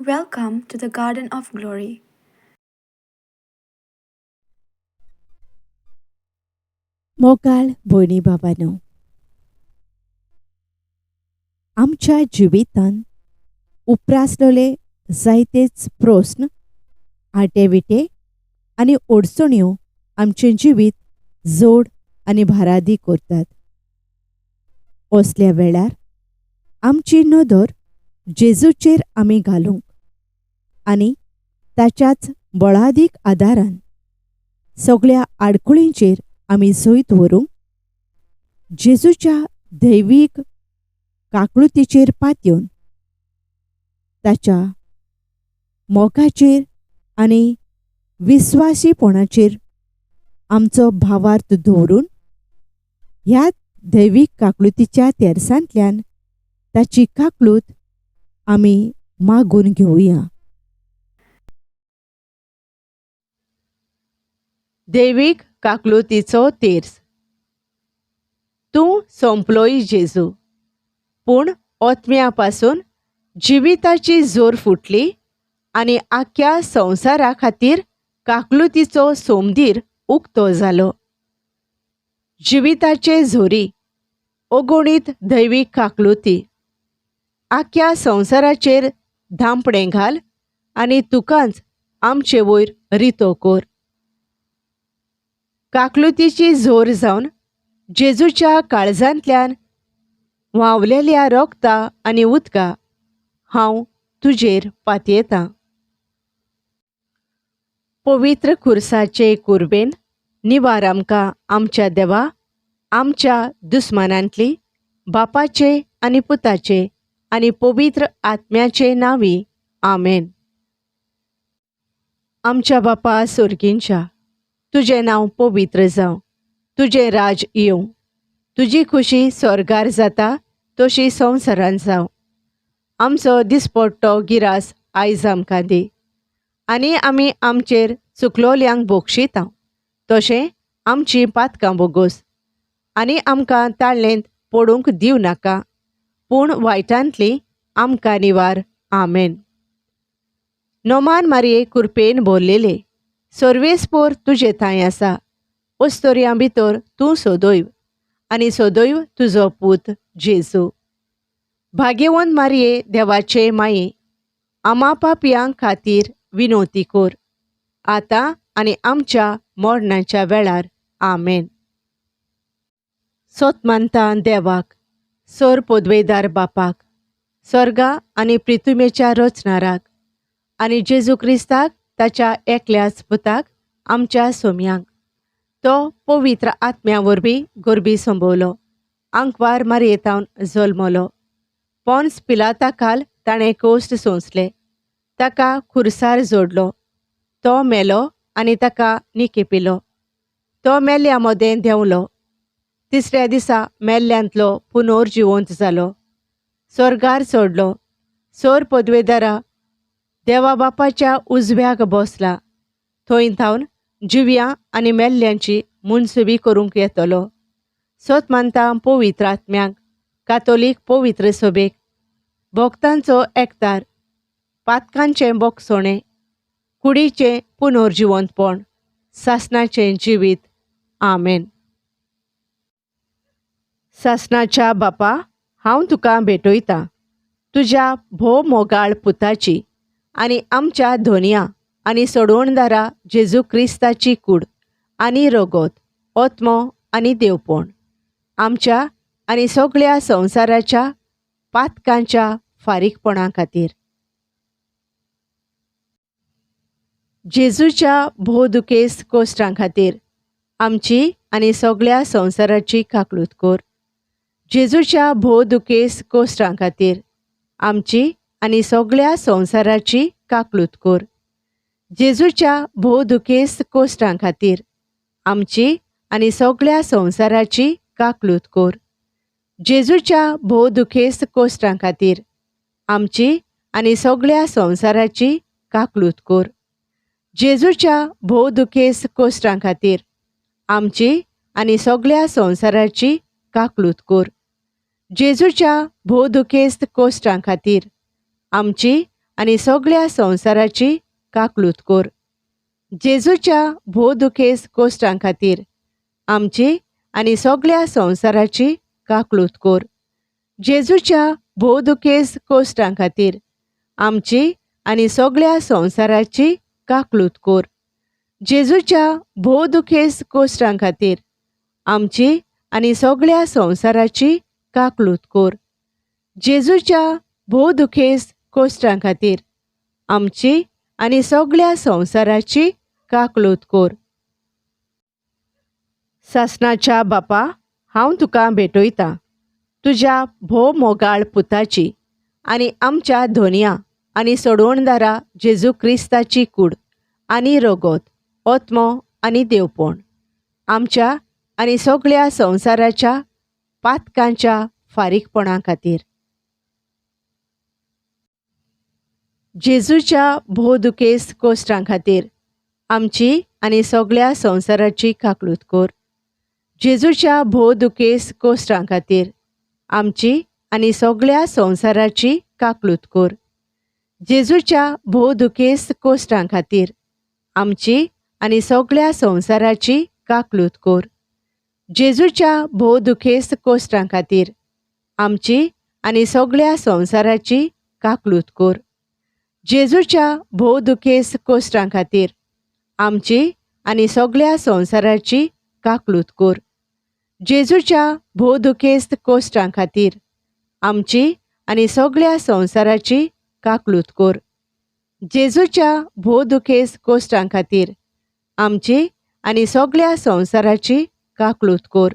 Welcome to the Garden of Glory. मोगाळ भयणी बाबानो, आमच्या जिवितांत उप्रासलेले जायतेच प्रस्न, आटेविटे आनी अडचण्यो आमचें जिवीत जोड आनी भारादी करतात. असल्या वेळार आमची नदर जेजूचेर आमी घालूंक आनी ताच्याच बळादीक आदारान सगळ्या आडखळींचेर आमी जैत व्हरूंक जेजूच्या दैवीक काकळुतीचेर पातयेवन ताच्या मोगाचेर आनी विस्वासीपणाचेर आमचो भावार्थ दवरून ह्या दैवीक काकळुतीच्या तेरसांतल्यान ताची काकळूत आमी मागून घेवया. दैवीक काकलुतीचो तेर्स. तूं सोंपलोय जेजू, पूण ओतम्या पासून जिविताची जोर फुटली आनी आख्या संवसारा खातीर काकलुतीचो सोमदीर उक्तो जालो. जिविताचे झोरी अगणीत दैवीक काकलुती आख्या संवसाराचेर धांपणें घाल आनी तुकाच आमचे वयर रितो कर. काकलुतीची जोर जावन जेजूच्या काळजांतल्यान व्हांवलेल्या रोगता आनी उदका हांव तुजेर पातयेतां. पवित्र खुर्साचे कुर्बेन निवार आमकां आमच्या देवा, आमच्या दुस्मानांतली, बापाचे आनी पुताचे आनी पवित्र आत्म्याचे नांवी, आमेन. आमच्या बापा सोर्गींच्या, तुजें नांव पवित्र जावं, तुजें राज येवं, तुजी खुशी स्वर्गार जाता तशी संवसारान जावं. आमचो दिसपट्टो गिरास आयज आमकां दी आनी आमी आमचेर चुकलोल्यांक बोगशिता तशें आमचीं पातकां बोगोस आनी आमकां ताळ्ळेंत पडूंक दिवं नाका, पूण वायटांतली आमकां निवार, आमेन. नोमान मारये कुरपेन भरलेले सर्वेस्पोर तुजे थांय आसा, अस्तोरयां भितर तूं सदैव आनी सदैव तुजो पूत जेजू. भाग्यवंत मारये देवाचे माये, आमा पापयां खातीर विनोती कर, आतां आनी आमच्या मरणाच्या वेळार, आमेन. सोत मानता देवाक, सोर पदवेदार बापाक, स्वर्गा आनी प्रितुमेच्या रचणाराक आनी जेजू क्रिस्ताक ताच्या एकल्याच पुताक आमच्या सोम्यांक, तो पवित्र आत्म्या वरवीं गोरबी संभवलो, आंकवार मारयेतावन जल्मलो, पोन्स पिलाता खाल ताणें कोश्ट सोंसले, ताका खुर्सार जोडलो, तो मेलो आनी ताका निकेपिलो, तो मेल्या मदें देंवलो, तिसऱ्या दिसा मेल्ल्यांतलो पुनर्जिवंत जालो, स्वर्गार चडलो, सोर पदवेदारा देवा बापाच्या उजव्याक बसला, थंय थावन जिव्या आनी मेल्ल्यांची मुनसुबी करूंक येतलो. सत मानता पवित्र आत्म्याक, कातोलीक पवित्र सभेक, भक्तांचो एकतार, पातकांचें बोगसणें, कुडीचें पुनर्जिवंतपण, सासणाचें जिवीत, आमेन. सासणाच्या बापा, हांव तुका भेटयतां तुज्या भोव मोगाळ पुताची आनी आमच्या धोनया आनी सोडवणदारा जेजू क्रिस्ताची कूड आनी रगत, ओत्मो आनी देवपण, आमच्या आनी सगळ्या संवसाराच्या पातकांच्या फारीकपणा खातीर. जेजूच्या भोव दुखेस्त कोश्टां खातीर आमची आनी सगळ्या संवसाराची काकळूत कर. जेजूच्या भोव दुखेस्त कोश्टां खातीर आमची आनी सगळ्या संवसाराची काकळूत कर. जेजूच्या भोव दुखेस्त कोश्टां खातीर आमची आनी सगळ्या संवसाराची काकळूत कर. जेजूच्या भोव दुखेस्त कोश्टां खातीर आमची आनी सगळ्या संवसाराची काकळूत कर. जेजूच्या भोव दुखेस्त कोश्टां खातीर आमची आनी सगळ्या संवसाराची काकळूत कर. जेजूच्या भोव दुखेस्त कोश्टां खातीर आमची आनी सगळ्या संवसाराची काकलूत कोर. जेजूच्या भोव दुखेस्त कोश्टां खातीर आमची आनी सगळ्या संवसाराची काकलूत कोर. जेजूच्या भोव दुखेस्त कोश्टां खातीर आमची आनी सगळ्या संवसाराची काकलूत कोर. जेजूच्या भोव दुखेस्त कोश्टां खातीर आमची आनी सगळ्या संवसाराची काकलूत कोर. जेजूच्या भोव दुखेस्त कोश्टां खातीर आमची आनी सगळ्या संवसाराची काकलूत कोर. सासणाच्या बापा, हांव तुका भेटयतां तुज्या भोव मोगाळ पुताची आनी आमच्या धोनया आनी सोडवणदारा जेजू क्रिस्ताची कूड आनी रगत, आत्मो आनी देवपण आमच्या आनी सगळ्या संवसाराच्या पातकांच्या फारीकपणा खातीर. जेजूच्या भोव दुखेस्त कोश्टां खातीर आमची आनी सगळ्या संवसाराची काकलूत कोर. जेजूच्या भोव दुखेस्त कोश्टां खातीर आमची आनी सगळ्या संवसाराची काकलूत कोर. जेजूच्या भोव दुखेस्त कोश्टां खातीर आमची आनी सगळ्या संवसाराची काकलूत कोर. जेजूच्या भोव दुखेस्त कोश्टां खातीर आमची आनी सगळ्या संवसाराची काकलूत कोर. जेजूच्या भोव दुखेस्त कोश्टां खातीर आमची आनी सगळ्या संवसाराची काकलूत कोर. जेजूच्या भोव दुखेस्त कोश्टां खातीर आमची आनी सगळ्या संवसाराची काकलूत कोर. जेजूच्या भोव दुखेस्त कोश्टां खातीर आमची आनी सगळ्या संवसाराची काकलूत कोर.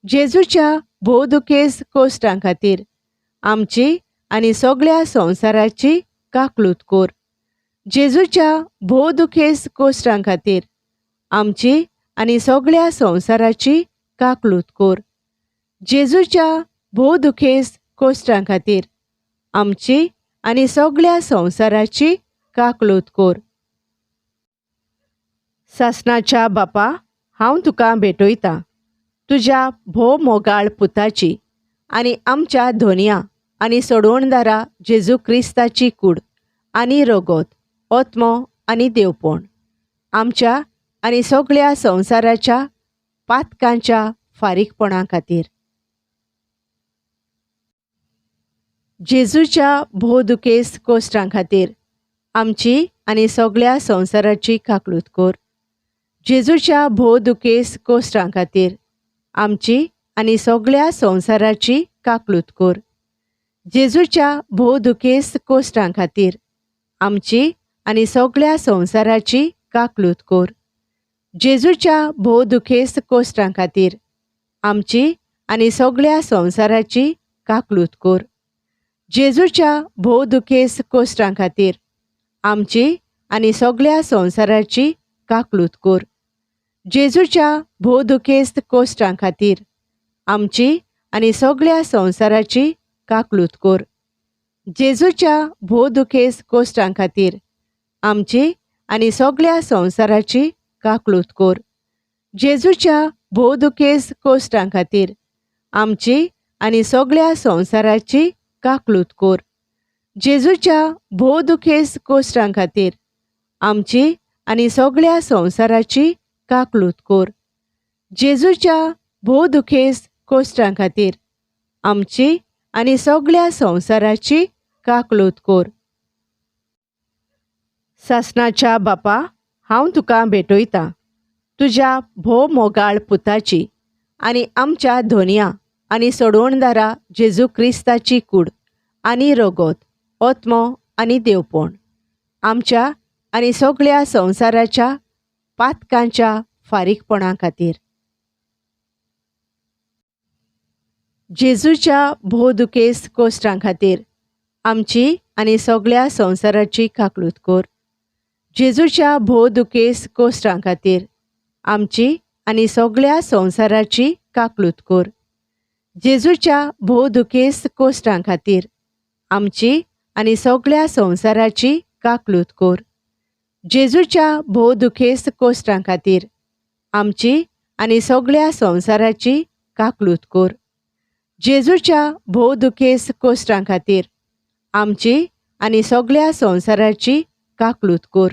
जेजूच्या भोव दुखेस्त कोश्टां खातीर आमची आनी सगळ्या संवसाराची काकलूत कोर. जेजूच्या भोव दुखेस्त कोश्टां खातीर आमची आनी सगळ्या संवसाराची काकलूत कोर. जेजूच्या भोव दुखेस्त कोश्टां खातीर आमची आनी सगळ्या संवसाराची काकलूत कोर. सासणाच्या बापा, हांव तुका भेटयतां तुज्या भोव मोगाळ पुताची आनी आमच्या धोनया आनी सोडवणदारा जेजू क्रिस्ताची कूड आनी रगत, आत्मो आनी देवपण आमच्या आनी सगळ्या संवसाराच्या पातकांच्या फारीकपणा खातीर. जेजूच्या भोव दुखेस्त कोश्टां खातीर आमची आनी सगळ्या संवसाराची काकलूत कोर. जेजूच्या भोव दुखेस्त कोश्टां खातीर आमची आनी सगळ्या संवसाराची काकलूत कोर. जेजूच्या भोव दुखेस्त कोश्टां खातीर आमची आनी सगळ्या संवसाराची काकलूत कोर. जेजूच्या भोव दुखेस्त कोश्टां खातीर आमची आनी सगळ्या संवसाराची काकलूत कोर. जेजूच्या भोव दुखेस्त कोश्टां खातीर आमची आनी सगळ्या संवसाराची काकलूत कोर. जेजूच्या भोव दुखेस्त कोश्टां खातीर आमची आनी सगळ्या संवसाराची काकलूत कोर. जेजूच्या भोव दुखेस्त कोश्टां खातीर आमची आनी सगळ्या संवसाराची काकलूत कोर. जेजूच्या भोव दुखेस्त कोश्टां खातीर आमची आनी सगळ्या संवसाराची काकलूत कोर. जेजूच्या भोव दुखेस्त कोश्टां खातीर आमची आनी सगळ्या संवसाराची काकलूत कोर. जेजूच्या भोव दुखेस्त कोश्टां खातीर आमची आनी सगळ्या संवसाराची काकलूत कोर. सासणाच्या बापा, हांव तुका भेटयतां तुज्या भोव मोगाळ पुताची आनी आमच्या धोनया आनी सोडवणदारा जेजू क्रिस्ताची कूड आनी रगत, आत्मो आनी देवपण आमच्या आनी सगळ्या संवसाराच्या पातकांच्या फारीकपणा खातीर. जेजूच्या भोव दुखेस्त कोश्टां खातीर आमची आनी सगळ्या संवसाराची काकलूत कोर. जेजूच्या भोव दुखेस्त कोश्टां खातीर आमची आनी सगळ्या संवसाराची काकलूत कोर. जेजूच्या भोव दुखेस्त कोश्टां खातीर आमची आनी सगळ्या संवसाराची काकलूत कोर. जेजूच्या भोव दुखेस्त कोश्टां खातीर आमची आनी सगळ्या संवसाराची काकलूत कोर. जेजूच्या भोव दुखेस्त कोश्टां खातीर आमची आनी सगळ्या संवसाराची काकलूत कोर.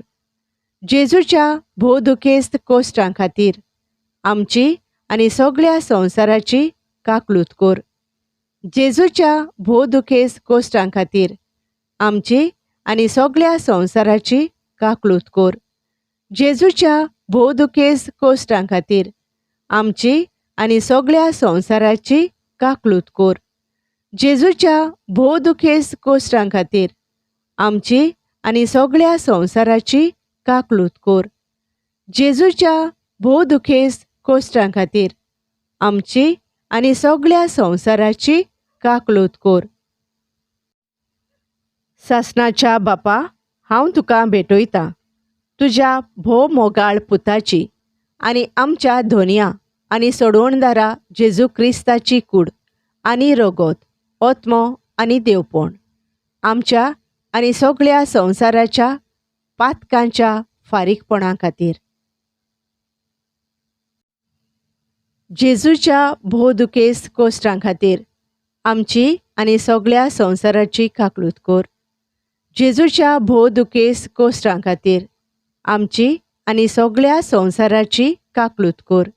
जेजूच्या भोव दुखेस्त कोश्टां खातीर आमची आनी सगळ्या संवसाराची काकलूत कोर. जेजूच्या भोव दुखेस्त कोश्टां खातीर आमची आनी सगळ्या संवसाराची काकलूत कोर. जेजूच्या भोव दुखेस्त कोश्टां खातीर आमची आनी सगळ्या संवसाराची काकलूत कोर. जेजूच्या भोव दुखेस्त कोश्टां खातीर आमची आनी सगळ्या संवसाराची काकलूत कोर. जेजूच्या भोव दुखेस्त कोश्टां खातीर आमची आनी सगळ्या संवसाराची काकलूत कोर. सासणाच्या बापा, हांव तुका भेटयतां तुज्या भोव मोगाळ पुताची आनी आमच्या धोनया आनी सोडवणदारा जेजू क्रिस्ताची कूड आनी रगत, आत्मो आनी देवपण आमच्या आनी सगळ्या संवसाराच्या पातकांच्या फारीकपणा खातीर. जेजूच्या भोव दुखेस्त कोश्टां खातीर आमची आनी सगळ्या संवसाराची काकलूत कोर. जेजूच्या भोव दुखेस्त कोश्टां खातीर आमची आनी सगळ्या संवसाराची काकलूत कोर.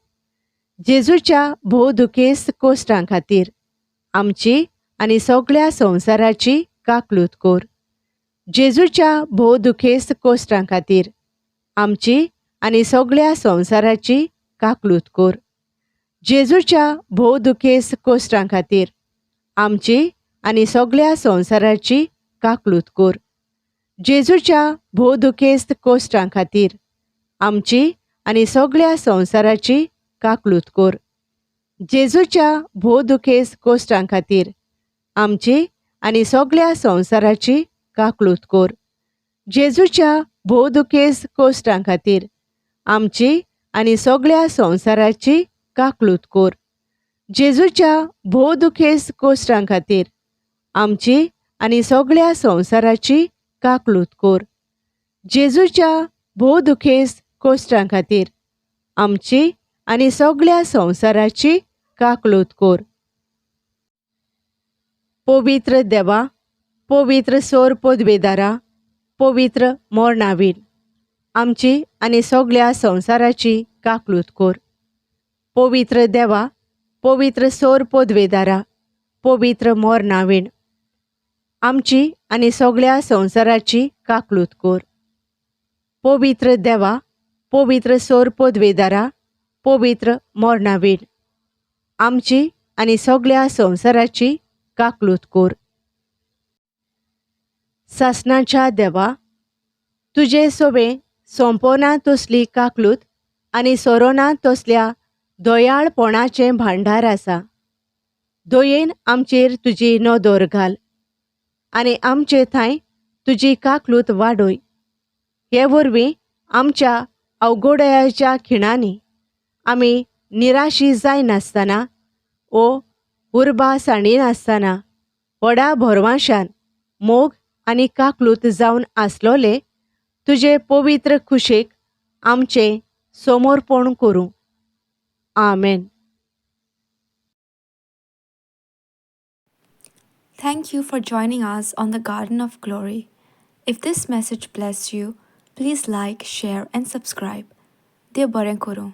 जेजूच्या भोव दुखेस्त कोश्टां खातीर आमची आनी सगळ्या संवसाराची काकलूत कोर. जेजूच्या भोव दुखेस्त कोश्टां खातीर आमची आनी सगळ्या संवसाराची काकलूत कोर. जेजूच्या भोव दुखेस्त कोश्टां खातीर आमची आनी सगळ्या संवसाराची काकलूत कोर. जेजूच्या भोव दुखेस्त कोश्टां खातीर आमची आनी सगळ्या संवसाराची काकलूत कोर. जेजूच्या भोव दुखेस्त कोश्टां खातीर आमची आनी सगळ्या संवसाराची काकलूत कोर. जेजूच्या भोव दुखेस्त कोश्टां खातीर आमची आनी सगळ्या संवसाराची काकलूत कोर. जेजूच्या भोव दुखेस्त कोश्टां खातीर आमची आनी सगळ्या संवसाराची काकलूत कोर. जेजूच्या भोव दुखेस्त कोश्टां खातीर आमची आनी सगळ्या संवसाराची काकलूत कोर. पवित्र देवा, पवित्र सोर पदवेदारा, पवित्र मोरणावीर आमची आनी सगळ्या संवसाराची काकलूत कोर. पवित्र देवा, पवित्र सोर पदवेदारा, पवित्र मोरणावीण आमची आनी सगळ्या संवसाराची काकलूत कोर. पवित्र देवा, पवित्र सोर पदवेदारा, पवित्र मोरणावीण आमची आनी सगळ्या संवसाराची काकलूत कोर. सासणाच्या देवा, तुजे सोबे सोंपोना तसली काकलूत आनी सोरोना तसल्या दयाळपणाचें भांडार आसा. दयेन आमचेर तुजी नदर घाल आनी आमचे थंय तुजी काकलूत वाडय. हे वरवीं आमच्या अवघडयाच्या खिणांनी आमी निराशी जायनासतना ओ उर्बा सांडिनासतना व्हडा भरवांशान मोग आनी काकलूत जावन आसलोले तुजे पवित्र खुशेक आमचें समर्पण करूं. आमेन. Thank you for joining us on the Garden of Glory. If this message blessed you, please like, share, and subscribe. देव बरें करूं.